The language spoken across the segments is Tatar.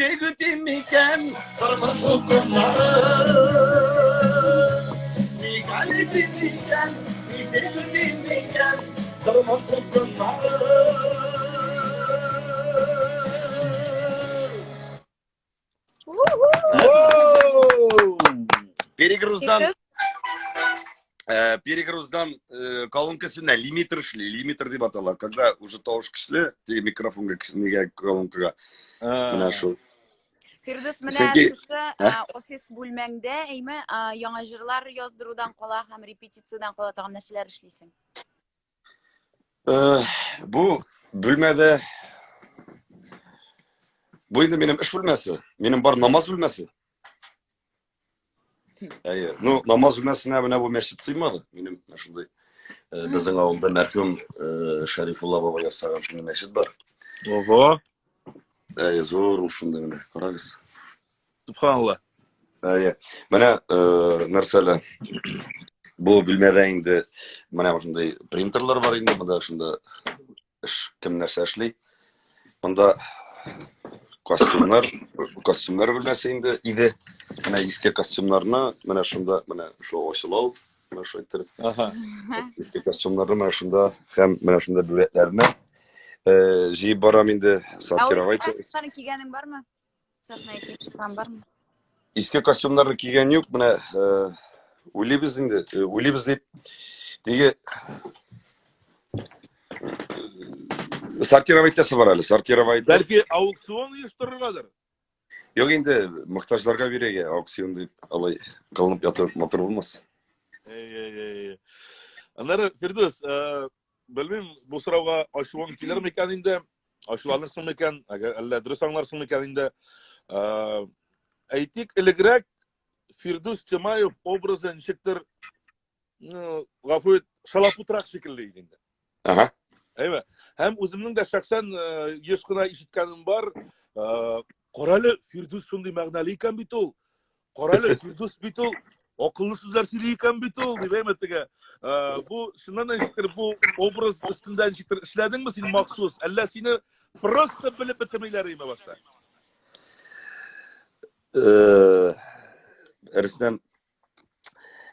Ничек үтим микән тормыш укымнары? Нихәл итим микән, ничек үтим микән тормыш укымнары? Перегруздан э, перегруздан э, колонка сүнә, лимитер эшли, лимитер дип атала. Когда уже тавыш көчле, теге микрофонга нигә колонкага. Менә шул. Фирдүс, менә шушы офис бүлмәңдә, әйме, яңа җырлар яздырудан кала һәм репетициядән кала тагын нәрсәләр эшлисең? Э, бу бүлмәдә бу инде минем эш бүлмәсе, минем бар намаз бүлмәсе. Әйе, ну намаз бүлмәсенә менә бу мәчет сыймады. Минем менә шундый э, безнең авылда мәрхүм э, Шәрифулла бабай ясаган шундый мәчет бар. Ого. Әйе, зур ул шундый менә, карагыз. Субханалла. Әйе. Менә э, нәрсәле бу бүлмәдә инде менә шундый принтерлар бар инде, монда шунда эш кем нәрсә эшли. Монда костюмнар, костюмнар бүлмәсе инде иде. Менә иске костюмнарны менә шунда менә шул ачыла ул. Менә шулай иттереп. Ага. Иске костюмнарны менә шунда һәм менә шунда бүләкләрне э, җыеп барам инде, сортировать. Ә ул иске костюмнарны кигәнең бармы? Сәхнәгә киеп чыккан бармы? Иске костюмнарны кигән юк, менә э, уйлыйбыз инде, э, уйлыйбыз дип теге э, сортировать итәсе бар әле, сортировать. Бәлки аукцион оештырыргадыр? Юк инде, мохтаҗларга бирергә аукцион дип алай кылынып ятып матур булмас. Эй, эй, эй. Аннары Фирдүс, э, белмим, бу сорауга ачуың килер микән инде? Ачуланырсың микән? Әгәр әллә дөрес аңларсың микән инде? Э, әйтик, элегрәк Фирдүс Тимаев образы ничектер, ну, гафу ит, шалапутрак шикелле иде инде. Ага. Әйме. Һәм үземнең дә шәхсән э, еш кына ишеткәнем бар. Э, Карале, Фирдүс шундый мәгънәле икән бит ул. Карале, Фирдүс бит ул акыллы сүзләр сөйли икән бит ул, дип әйме теге. Э, бу чыннан да ничектер бу образ өстендә ничектер эшләдеңме син махсус? Әллә сине просто белеп бетермиләр име башта? Э, Рөстәм,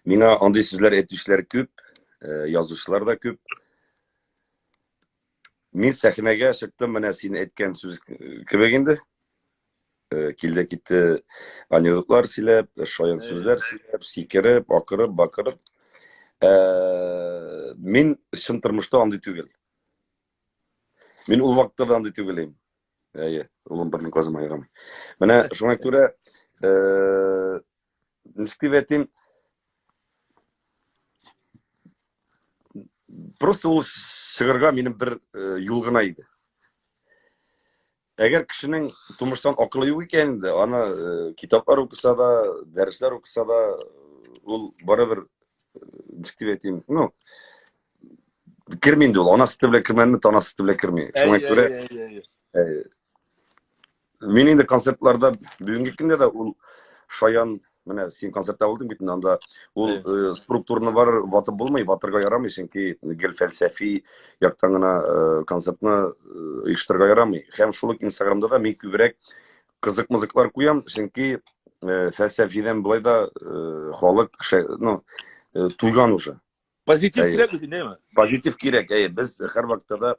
миңа андый сүзләр әйтүчеләр күп, э, язучылар да күп. Мин сәхнәгә чыктым, менә син әйткән сүз кебек инде. Э, килде китте анекдотлар сөйләп, шаян сүзләр сөйләп, сикереп, акырып, бакырып. Э, мин чын тормышта андый түгел. Мин ул вакытта да андый түгел идем. Әйе, улым бернең казыма ярамый. Менә шуңа күрә, э, ничек дип әйтим, просто ул чыгарга минем бер э, юл гына иде. Әгәр кешенең тумыштан акылы юк икән инде, аны э, китаплар укыса да, дәресләр укыса да, ул барыбер э, ничек дип әйтим, ну, керми инде ул. Ана сөте белән кермәнне тана сөте белән керми. Шуңа күрә э, мин инде концертларда бүгенге көндә дә ул шаян менә син концертта булдың бит анда ул э, структураны бар ватып булмый ватырга ярамый чөнки гел фәлсәфи яктан гына э, концертны э, оештырырга ярамый һәм шул ук инстаграмда да мин күбрәк кызык мызыклар куям чөнки э, фәлсәфидән болай да э, халык ну э, туйган уже. Позитив кирәк бит, әйеме? Позитив кирәк, әйе. Без һәрвакытта да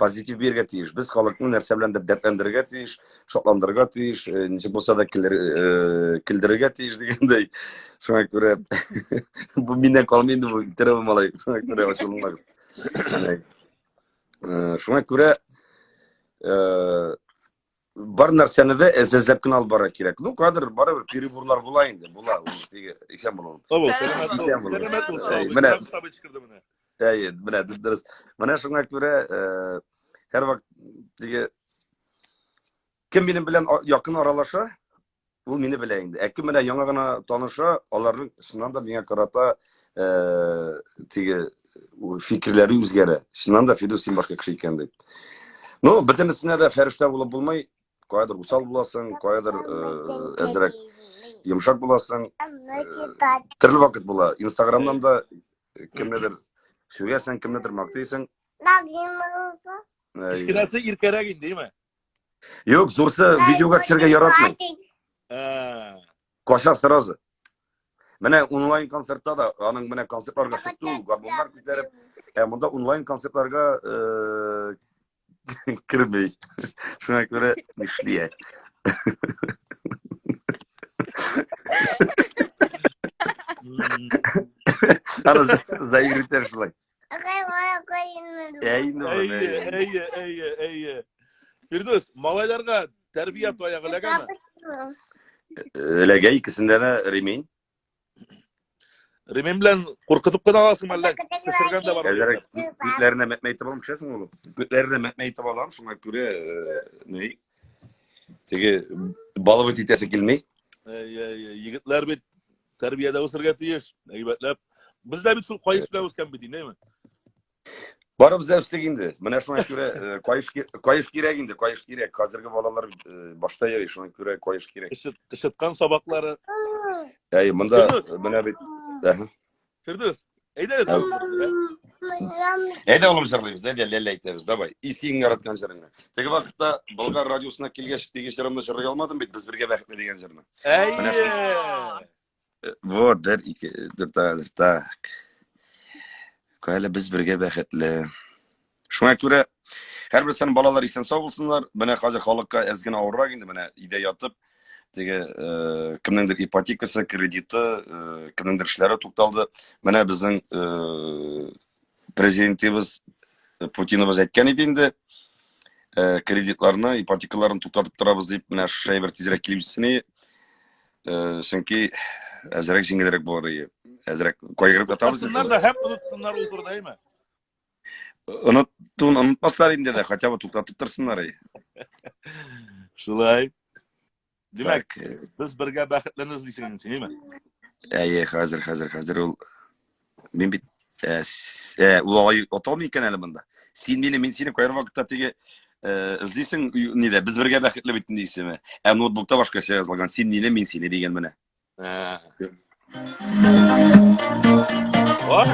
позитив бирергә тиеш. Без халыкны нәрсә белән дә дәртләндерергә тиеш, шатландырырга тиеш, э, ничек булса да килер, э, килдерергә тиеш дигәндәй. Шуңа күрә бу миннән калмый инде бу иттерә малай. Шуңа күрә ачуланмагыз. Э, шуңа күрә бар нәрсәне дә әз-әзләп кенә алып барырга кирәк. Ну, кадр барыбер переборлар була инде, була. Ул теге исән булу. Сау бул, сәламәт бул. Сәламәт бул, сау бул. Менә сабый чыкырды менә. Әйе, менә дөрес. Менә шуңа күрә, э, һәрвакыт теге кем минем белән якын аралаша, ул мине белә инде. Ә кем менә яңа гына таныша, аларның чыннан да миңа карата э, теге фикерләре үзгәрә. Чыннан да Фидус син башка кеше икән дип. Ну, бөтенесенә дә фәрештә булып булмый. Каядыр усал буласың, каядыр э, әзрәк йомшак буласың. Э, төрле вакыт була. Инстаграмнан да кемнедер сүгәсең, кемнедер мактыйсың. Кечкенәсе иркәрәк инде, әйме? Юк, зурсы видеога төшергә яратмый. Ә. Кача сразу. Менә онлайн концертта да аның менә концертларга чыкты ул, гармуннар күтәреп. Ә монда онлайн концертларга э, керми. Шуңа күрә нишли ә? Аны заигрывать итәр шулай. Әйе, әйе, әйе, әйе. Фирдүс, малайларга тәрбия таягы эләгәме? Эләгә, икесендә дә ремень. Ремень белән куркытып кына аласың әллә? Төшергән дә бар. Әзерәк күтләренә мәтмә итеп алам, төшәсең улым. Күтләренә мәтмә итеп алам, шуңа күрә ни теге баловать итәсе килми. Әйе, әйе, егетләр бит тәрбиядә үсергә тиеш, әйбәтләп. Без дә бит шул каеш белән үскән бит, инде, әйме? Барыбыз да үстек инде. Менә шуңа күрә э, каеш каеш кирәк инде, каеш кирәк. Хәзерге балалар э, башта йөри, шуңа күрә каеш кирәк. Кычыткан сабаклары. Әй, монда менә бит. Фирдүс, әйдә әле. Әйдә, улым, җырлыйбыз, әйдә, ләлә әйтәбез, давай. И синең яраткан җырыңны. Теге вакытта Болгар радиосына килгәч, теге җырымны җырлый алмадым бит, без бергә бәхетле дигән җырны. Әйе. Вот, бер, ике, дүрт, так. Кайлы без бергә бәхетле. Шуңа күрә һәрберсенең балалар исән сау булсыннар. Менә хәзер халыкка әз генә авыррак инде, менә өйдә ятып, теге э, кемнеңдер ипотекасы, кредиты, э, кемнеңдер эшләре тукталды. Менә безнең э, президентыбыз Путиныбыз әйткән иде инде, кредитларны, ипотекаларны туктатып торабыз дип, менә шушы әйбер тизрәк килеп җитсен иде. Чөнки әзрәк җиңелрәк булыр иде. Әзрәк кайгырып ятабыз. Туктатсыннар да һәм онытсыннар ул турыда, әйме? Оныттун, онытмаслар инде дә, хотя бы туктатып торсыннар иде. Шулай. Димәк, без бергә бәхетле дисең инде син, әйме? Әйе, хәзер, хәзер, хәзер ул мин бит э, э, ул алай аталмый икән әле монда. Син мине, мин сине кайбер вакытта теге э, эзлисең нидә, без бергә бәхетле бит инде исеме. Ә ноутбукта башкача язылган, син мине, мин сине дигән менә. Бар?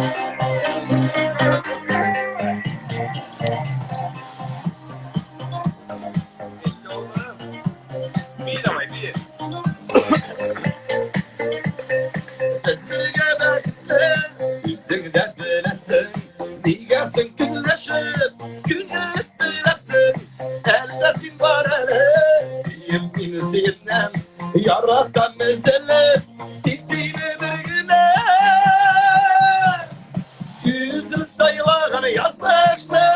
Үзең дә беләсең, нигә син көнләшеп, көнләшеп беләсең, әллә син бар әле, диеп мин синнән яратам өзелеп, тик сине бер генә. Үзем сайлаган язмышны,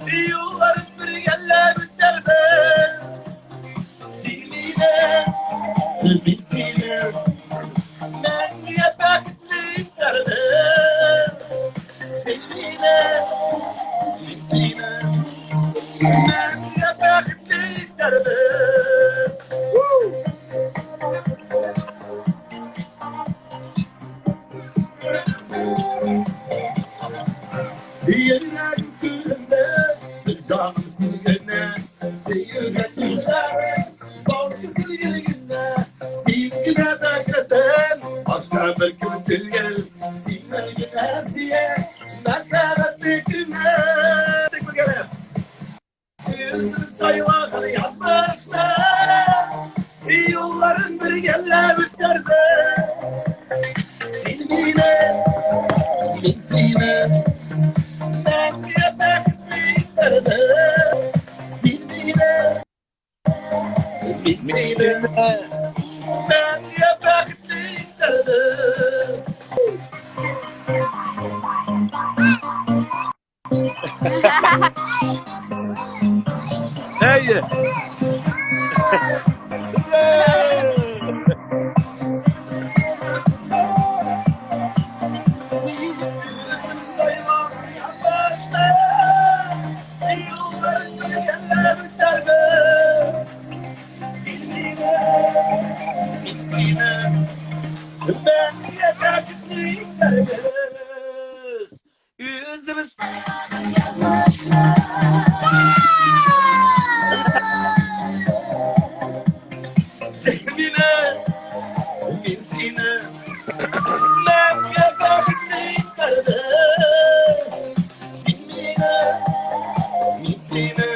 юлларын бергәләп үтәрбез. Син мине, мин сине, мәңгегә бәхетле итәрбез. Син мине, мин сине, мәңгегә бәхетле итәрбез. Йөрәгем түрендә, бер җаным син генә, сөюгә түзәрем, бал кызыл генә, син генә бәхетем, башка бер кем түгел, син генә сөя, мәхәббәтле генә. Тик бергәләп. Үзем сайлаган язмышны, юлларын бергәләп үтәрбез. Син мине, мин сине, мәңге бәхетле итәрбез. Син мине, мин сине, мәңге бәхетле итәрбез. Әйе. Үзебез Син мине, мин сине Мәңге бәхетле итәрбез. Син мине, мин сине.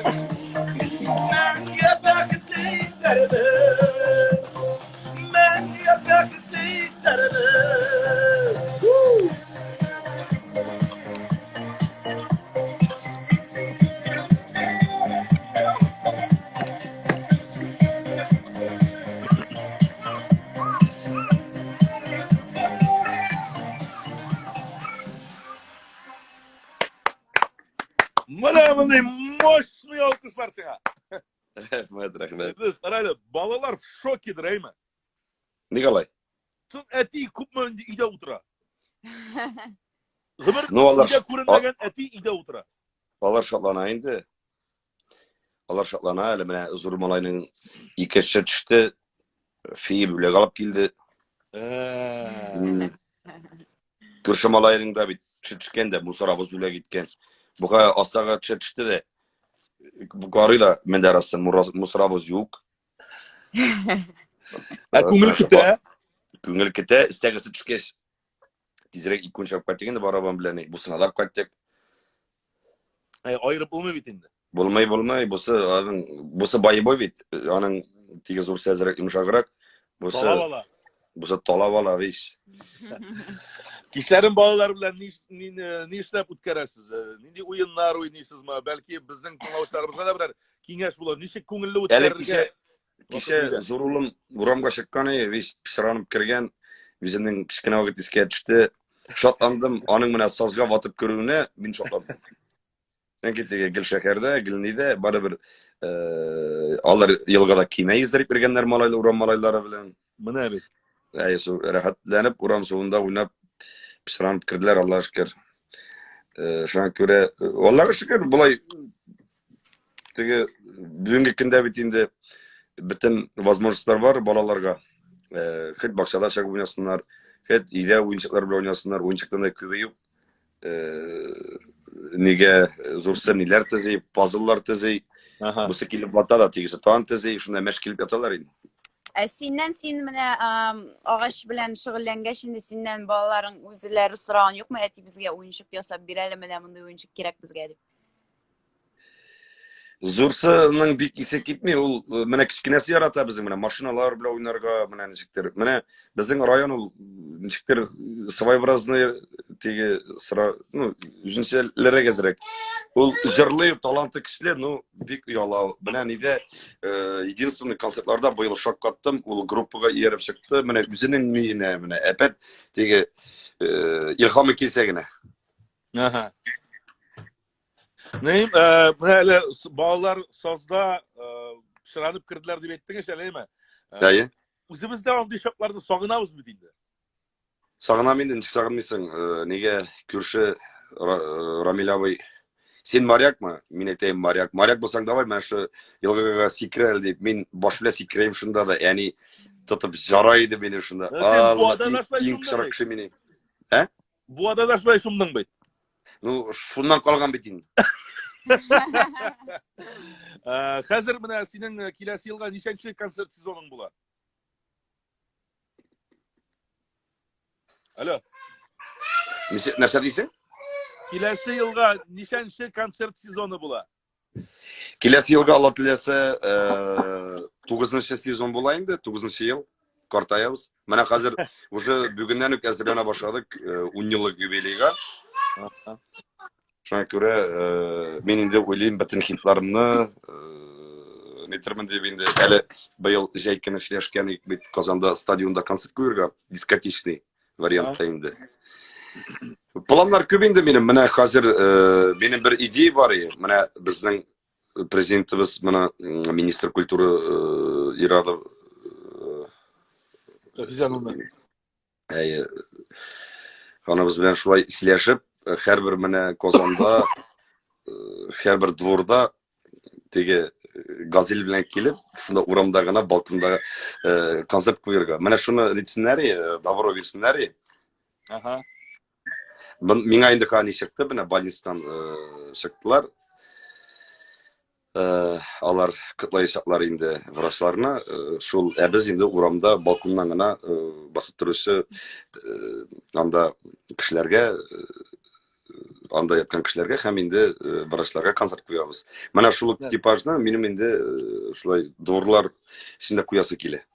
итәрбез. Менә мондый мощный алкышлар сиңа. Рәхмәт, рәхмәт. Без, кара әле, балалар в шокедыр, әйме? Ник алай? Соң әти күпме инде өйдә утыра? Гомер Ну, алар, өйдә күренмәгән әти өйдә утыра. алар шатлана инде. Алар шатлана әле менә зур малайның икенче төште. Фи бүләк алып килде. Ә, Күрше малаеның да бит төше төшкән дә Мусор абыз бүләк иткән. Буга астагы төше төште дә. Бу карый да мендәр астын Мусор абыз юк. Ә күңел көтә. Күңел көтә, истәгесе төшкәч тизрәк икүн чабып кайттык инде барабан белән. Бусына да кайттык. Ә, аерып булмый бит инде. Булмый, булмый. Бусы аның бусы боевой бит. Аның теге зур әзрәк йомшаграк. Бусы Талап ала. Бусы талап ала виш. Кичләрен балалар белән ни, ни, ни эшләп үткәрәсез? Э, нинди уеннар уйныйсызмы? Бәлки безнең тыңлаучыларыбызга да берәр киңәш булыр. Ничек күңелле Әле үткәрергә? кичә кичә зур улым урамга чыккан иде, виш пычранып кергән. Үземнең кечкенә вакыт искә төште. Шатландым. Аның менә сазга ватып керүенә мин шатландым. Чөнки теге гел шәһәрдә, гел нидә, барыбер э, алар елгада кимә йөздереп йөргәннәр малайлар, урам малайлары белән. Менә бит. Әй, су рәхәтләнеп урам суында уйнап пычранып керделәр, Аллага шөкер. Э, шуңа күрә, э, Аллага шөкер, болай теге бүгенге көндә бит инде бөтен возможностьлар бар балаларга. Э, хоть бакчада чыгып уйнасыннар, хоть өйдә уенчыклар белән уйнасыннар, уенчыктан да күбе юк. Э, нигә зурсы ниләр төзи, пазллар төзи. Ага. Бусы килеп бата да, тегесе тагын төзи, шунда мәш килеп яталар инде. Ә синнән син менә агач белән шөгыльләнгәч инде синнән балаларың үзләре сораган юкмы, әти безгә уенчык ясап бир әле, менә мондый уенчык кирәк безгә дип. Зурсының бик исе китми, ул э, менә кечкенәсе ярата безнең менә машиналар белән уйнарга, менә ничектер. Менә безнең район ул ничектер своеобразный теге сра, ну, үзенчәлерәк әзрәк. Ул җырлый, таланты көчле, ну, бик ояла. Менә нидә э, единственный концертларда быел шаккаттым, ул группага ияреп чыкты. Менә үзенең миенә, менә әпәт теге э, илһамы килсә генә. Ага. Нәим, э, менә әле балалар сазда э, пычранып керделәр дип әйттегез әле, әйме? Э, Әйе. Үзебез дә андый чакларны сагынабыз бит инде. Сагынам инде, ничек сагынмыйсың? Нигә күрше Рамил абый, син морякмы? Мин әйтәем, моряк. Моряк булсаң, давай менә шу елгага сикерә әле дип. Мин баш белән сикерәем шунда да, әни тотып жара иде мине шунда. Иң пычрак кеше мине. Ә? Буада да шулай чумдың бит. Ну, шуннан калган бит инде. Э, хәзер менә синең э, киләсе елга ничәнче концерт сезоның була? Алло. Нәрсә дисең? Киләсе елга ничәнче концерт сезоны була? Киләсе елга Алла теләсә, э, тугызынчы сезон була инде, тугызынчы ел картаябыз. Менә хәзер уже бүгеннән үк әзерләнә башладык, э, ун еллык юбилейга. Шуңа күрә, э, мин инде уйлыйм бөтен хитларымны, э, нитермен дип инде. Әле быел җәй көне сөйләшкән идек бит Казанда стадионда концерт куярга, дискотечный вариантта инде. Планнар күп инде минем. Менә хәзер э, минем бер идея бар иде. Менә безнең президентыбыз менә министр культуры э, Ирадов э, Хафизяновна. Әйе. Ханыбыз белән шулай сөйләшеп, һәрбер менә Казанда, һәрбер дворда теге э, газель белән килеп, шунда урамда гына балконда э, концерт куярга. Менә шуны нитсеннәр, э, добро бирсеннәр. Ага. Миңа инде кани чыкты, менә больницадан э, чыктылар. Э, алар котлаячаклар инде врачларны. Э, шул ә без инде урамда балконнан гына э, басып торучы э, анда кешеләргә э, анда яткан кешеләргә һәм инде э, врачларга концерт куябыз. Менә шул ук типажны минем инде э, шулай дворлар эчендә куясы килә.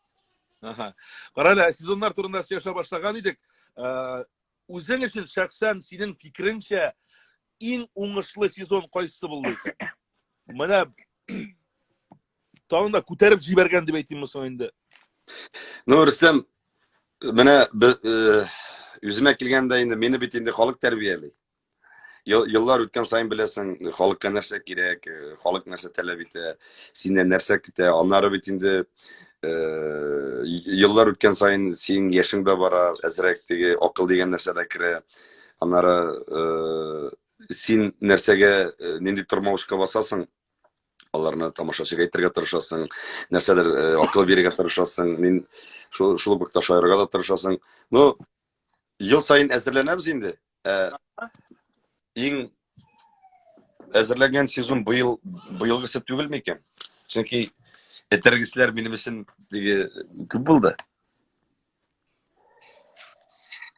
Ага. Кара әле, сезоннар турында сөйләшә башлаган идек. Э, үзең өчен шәхсән синең фикереңчә иң уңышлы сезон кайсысы булды икән? Менә тагын да күтәреп җибәргән дип әйтимме соң инде? Ну, Рөстәм, менә э, үземә килгәндә инде мине бит инде халык тәрбияли. Еллар үткән саен беләсең, халыкка нәрсә кирәк, э, халык нәрсә таләп итә, синнән нәрсә көтә. Аннары бит инде э, еллар үткән саен синең яшең дә бара, әзрәк теге акыл дигән нәрсә дә керә. Аннары э, син нәрсәгә, нинди тормавышка басасың, аларны тамашачыга әйтергә тырышасың, нәрсәдер акыл бирергә тырышасың, мин шул шул ук вакытта шаярырга да тырышасың. Ну, ел саен әзерләнәбез инде. Ә, иң әзерләнгән сезон быел быелгысы түгел микән? Чөнки этәргечләр минем өчен теге күп булды.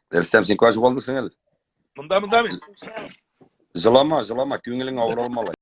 Рөстәм, син кая югалдың әле? Монда, монда мин. Җылама, җылама, күңелең авыр алмалай.